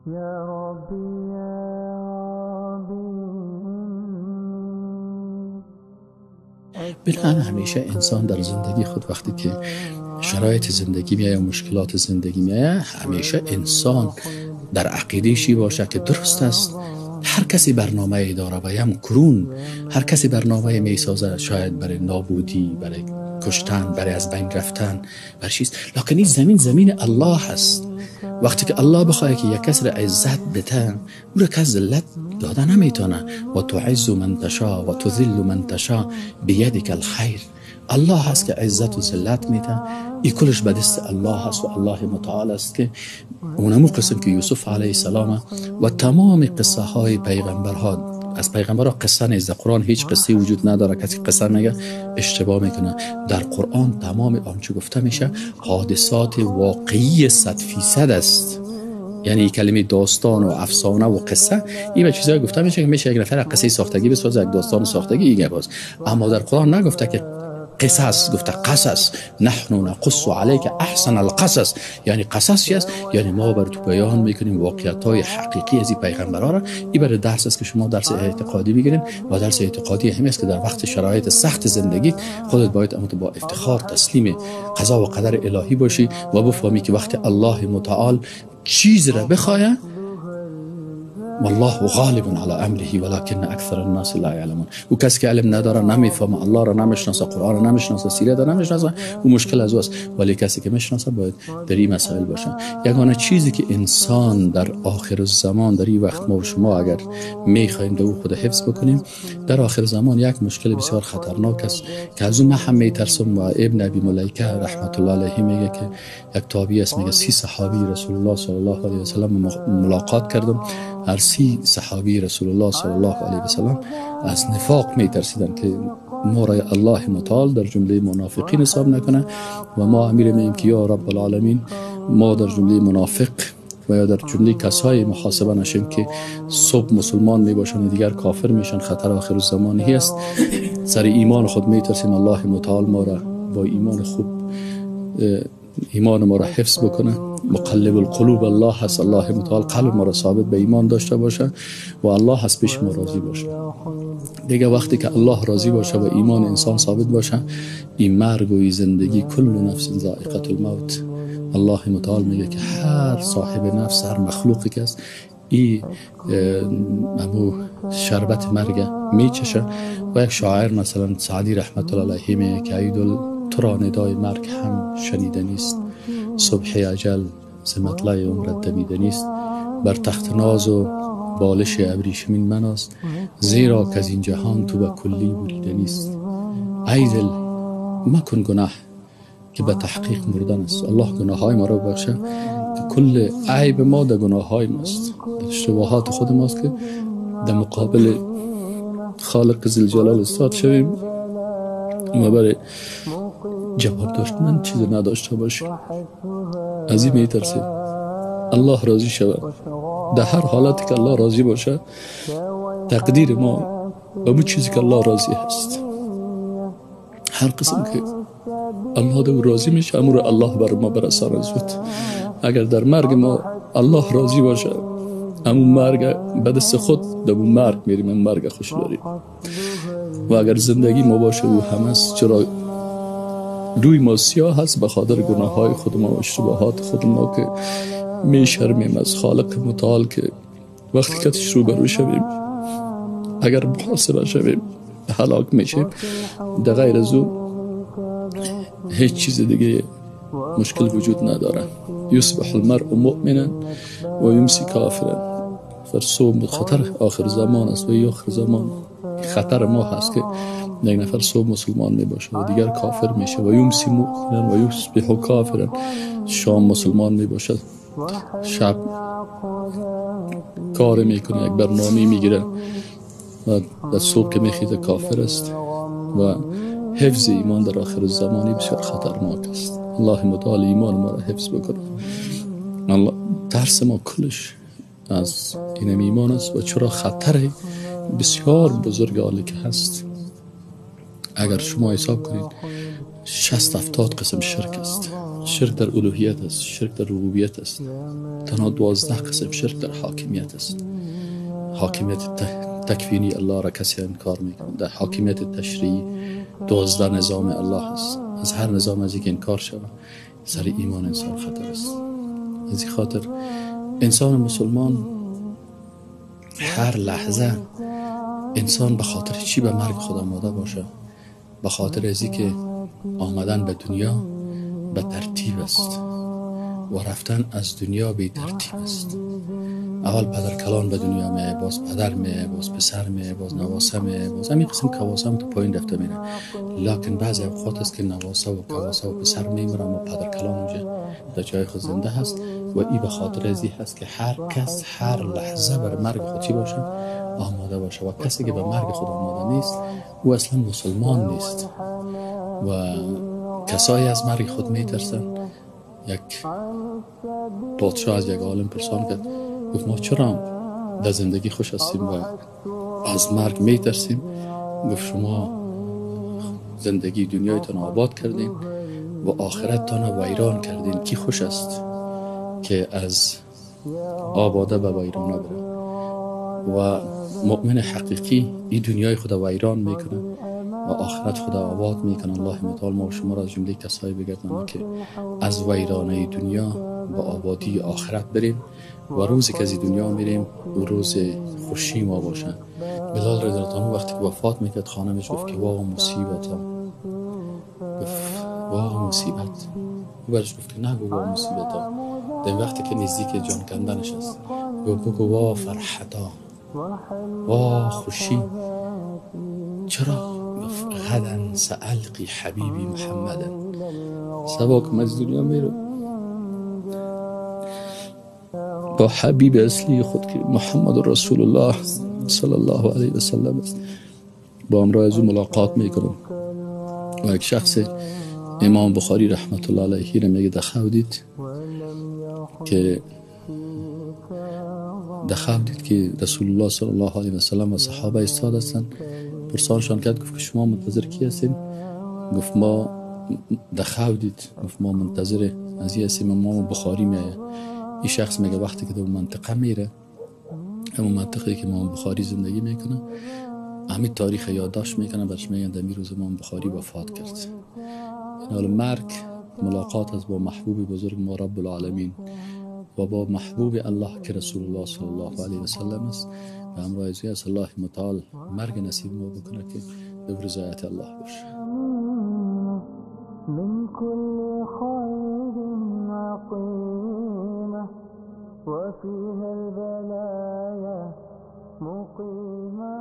یا ربی یا ربی. بنابراین همیشه انسان در زندگی خود وقتی که شرایط زندگی میایه و مشکلات زندگی میایه، همیشه انسان در عقیده شی باشه که درست است. هر کسی برنامه داره و یم کرون، هر کسی برنامه میسازه، شاید برای نابودی، برای کشتن، برای از بین رفتن، بر چیز. لکن این زمین زمین الله هست. وقتی که الله بخواد که یک کس را عزت بده، او را کس ذلت داده نمیتونه. و تعز من تشا و تذل من تشا بیدک الخیر. الله هست که عزت و ذلت میده، این کلش به دست الله هست و الله متعال است که اونمو قسم که یوسف علیه السلام و تمام قصه های پیغمبرها، از پیغمبرها قصه نیست، در قرآن هیچ قصه وجود نداره. کسی قصه میگه اشتباه میکنه. در قرآن تمام آنچه گفته میشه حادثات واقعی 100% است. یعنی کلمه داستان و افسانه و قصه این به چیزایی گفته میشه که میشه یک نفر قصه ساختگی بسازه، یک داستان ساختگی ایگه باز. اما در قرآن نگفته که قصص، گفته قصص. نحن نقص علیک احسن القصص. یعنی قصص چی است؟ یعنی ما بر تو بیان میکنیم واقعیت های حقیقی از این پیغمبرها را. این برای درس است که شما درس اعتقادی بگیرین و درس اعتقادی هم است که در وقت شرایط سخت زندگی خودت باید اما با افتخار تسلیم قضا و قدر الهی باشی و بفهمی که وقت الله متعال چیز را بخواه، والله غالب على امره ولكن اکثر الناس لا يعلمون. او کسی که علم نداره، نمیفهمه، الله را نمیشناسه، قرآن را نمیشناسه، سیره را نمیشناسه، او مشکل از اوست. ولی کسی که میشناسه باید در این مسائل باشه. یگانه چیزی که انسان در آخر زمان، در این وقت ما و شما اگر میخوایم در او خود حفظ بکنیم، در آخر زمان یک مشکل بسیار خطرناک است که از اون من هم میترسم. و ابن ابی ملیکه رحمت الله علیه میگه که یک تابعی است، میگه 30 صحابی رسول الله صلی الله علیه و سلم ملاقات کردم. هر 30 صحابی رسول الله صلی الله علیه و سلم از نفاق می ترسیدن که ما را الله متعال در جمله منافقین حساب نکنه و ما امیر میگیم که یا رب العالمین ما در جمله منافق و یا در جمله کسای محاسبه نشیم که صبح مسلمان می باشن و دیگر کافر میشن. خطر آخر الزمانی است. سر ایمان خود می ترسیم الله متعال ما را با ایمان خوب، ایمان ما را حفظ بکنه. مقلب القلوب الله هست. الله متعال قلب ما را ثابت به ایمان داشته باشه و الله هست پیش ما راضی باشه. دیگه وقتی که الله راضی باشه و ایمان انسان ثابت باشه، این مرگ و این زندگی، کل نفس ذائقه الموت. الله متعال میگه که هر صاحب نفس، هر مخلوقی که است، این امو شربت مرگ میچشه. و یک شاعر مثلا سعدی رحمت الله علیه میگه که ایدل تو را ندای مرگ هم شنیده نیست، صبح اجل ز مطلع عمرت دمیده نیست. بر تخت ناز و بالش ابریشمین من است، زیرا که از این جهان تو به کلی بریده نیست. ای دل مکن گناه که به تحقیق مردن است. الله گناه های ما را ببخشه که کل عیب ما در گناه های ماست، در اشتباهات خود ماست که در مقابل خالق ذوالجلال استاد شویم و برای جواب داشتن چیز نداشته باشیم. از این میترسیم الله راضی شود. در هر حالتی که الله راضی باشه، تقدیر ما به مو چیزی که الله راضی هست، هر قسم که الله در راضی میشه، امور الله بر ما برسانه زود. اگر در مرگ ما الله راضی باشه، امون مرگ به دست خود در مرگ میریم، امون مرگ خوش داریم. و اگر زندگی ما باشه او هم است، چرا روی ما سیاه هست؟ به خاطر گناه های خود ما و اشتباهات خود ما که میشرمیم از خالق متعال که وقتی که روبرو شویم، اگر محاسبه شویم هلاک میشیم. در غیر از او هیچ چیز دیگه مشکل وجود نداره. یصبح المرء مؤمنا و یمسی کافرا. فرصوم خطر آخر زمان است و این آخر زمان خطر ما هست که یک نفر صبح مسلمان می باشه و دیگر کافر میشه. و یمسی مؤمنا و یصبح کافرا. شام مسلمان می باشه، شب کار میکنه، یک برنامه میگیره و در صبح که میخیزه کافر است. و حفظ ایمان در آخر زمانی بسیار خطرناک است. الله متعال ایمان ما را حفظ بکنه. الله ترس ما کلش از اینم ایمان است. و چرا خطر بسیار بزرگ آله که هست، اگر شما حساب کنید 60-70 قسم شرک است. شرک در الوهیت است، شرک در ربوبیت است. تنها 12 قسم شرک در حاکمیت است. حاکمیت تکوینی الله را کسی انکار میکنه. در حاکمیت تشریعی 12 نظام الله است. از هر نظام از یک انکار شود سر ایمان انسان خطر است. از این خاطر انسان مسلمان هر لحظه انسان به خاطر چی به مرگ خود آماده باشه؟ به خاطر از که آمدن به دنیا به ترتیب است و رفتن از دنیا به ترتیب است. اول پدر کلان به دنیا میه، باز پدر میه، باز پسر میه، باز نواسه میه، باز همین قسم کواسه هم تو پایین رفته میره. لکن بعضی اوقات است که نواسه و کواسه و پسر میمره اما پدر کلان اونجا در جای خود زنده هست و ای به خاطر ازی هست که هر کس هر لحظه بر مرگ خود چی باشه؟ آماده باشه. و کسی که به مرگ خود آماده نیست او اصلا مسلمان نیست. و کسایی از مرگ خود میترسن. یک پادشاه از یک عالم پرسان کرد، گفت ما چرا در زندگی خوش هستیم و از مرگ میترسیم؟ گفت شما زندگی دنیایتان آباد کردین و آخرتتان ویران کردین. کی خوش است که از آباده به ویرانه بره؟ و مؤمن حقیقی این دنیای خود ویران میکنه و آخرت خدا آباد میکنه. الله متعال ما و شما را از جمله کسایی بگردانه که از ویرانه دنیا به آبادی آخرت بریم و روزی که از دنیا میریم و روز خوشی ما باشه. بلال رضی الله عنه وقتی که وفات میکرد خانمش گفت که وا مصیبت ها، گفت وا مصیبت. او برش گفت که نگو وا مصیبت ها، در وقتی که نزدیک جان کندنش است گفت بگو وا فرحت ها، وا خوشی. چرا؟ گفت غدا سألقی حبیبی محمدا، سبا که از دنیا میرم با حبیب اصلی خود که محمد رسول الله صلی الله علیه و سلم است با امرای از او ملاقات میکنم. و یک شخص امام بخاری رحمت الله علیه را میگه دخو دید که رسول الله صلی الله علیه و سلم و صحابه ایستاد هستند. پرسانشان کرد، گفت که شما منتظر کی هستین؟ گفت ما دخو دید، گفت ما منتظر از این هستیم امام بخاری میایه. این شخص میگه وقتی که در منطقه میره، همون منطقه که امام بخاری زندگی میکنه، همین تاریخ یادداشت میکنه، برش میگن در روز امام بخاری وفات کرد. این مرگ ملاقات است با محبوب بزرگ ما رب العالمین و با محبوب الله که رسول الله صلی الله علیه و سلم است. و همراه از است الله متعال مرگ نصیب ما بکنه که به رضایت الله باشه. من كل خير عقيمة وفيها البلايا مقيمة.